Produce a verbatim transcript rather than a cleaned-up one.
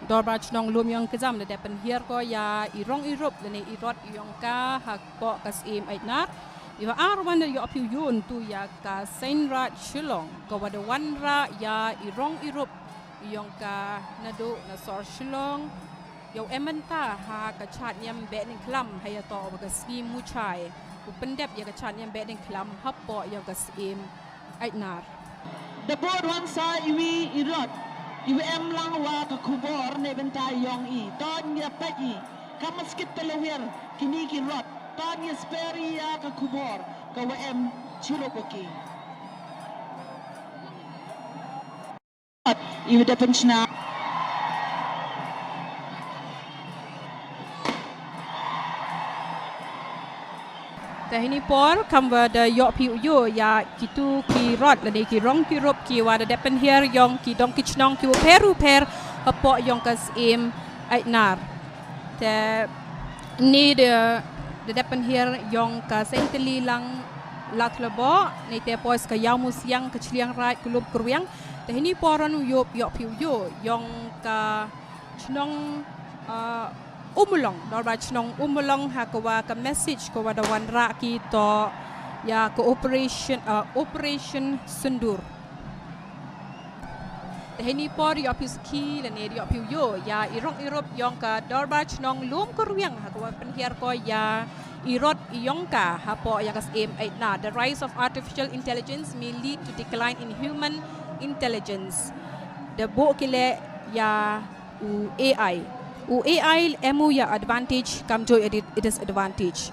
Dorbar Chnong Lumjong Kjam da dep pynhiar ko ïa i rong i rup lane i rot i yong ka hapoh ka Syiem Aitnar. Iwa ar wan da ïoh phi u ïoh ntu ïa ka Seinrad Shillong, ka wa da wanrah ïa i rong i rup i yong ka naduh na sor Shillong. Ïoh em mynta ha ka chad niam Behdeiñkhlam ha ïa to wa ka sngi Muchai u pyndep ïa ka chad niam Behdeiñkhlam hapoh ïa ka Syiem Aitnar. Da bud wan sa iwi i rot iwi em lang wa ka khubor ne bynta yong i. Ton ïa peit i ka maskit talawiar kini ki rot. Ton ïa sper ïa ka khubor ka wa em chirup wa ki. Iwi da pynchna. Te hini por kam wa da ïoh phi u ïoh ïa kitu ki rot lane ki rong ki rup ki wa da dep pynhiar yong ki dong ki chnong ki wa pher u pher hapoh yong ka Syiem Aitnar. Te ni da da dep pynhiar yong ka Seng Teli Lang Lathlabo ni te pois ka Ïaw Musiang ka Chliang Raid ka Lum Kruiang. Te hini poron u ïoh ïoh phi u ïoh yong ka chnong uh, Umulong, Dorbar Chnong Umulong ha ka wa ka message ka wa da wanrah ki to ïa ka operation uh, operation Sindoor. Te hini por ïoh phi u sakhi lane ïoh phi u ïoh ïa i rong i rup yong ka Dorbar Chnong Lum Kruiang ha ka wa pynhiar ko ïa i rot i yong ka hapoh ïa ka Syiem Aitnar. The rise of artificial intelligence may lead to decline in human intelligence. Da buh ki leh ïa u A I. U A I em u ïa advantage kamjooh ïa di- disadvantage.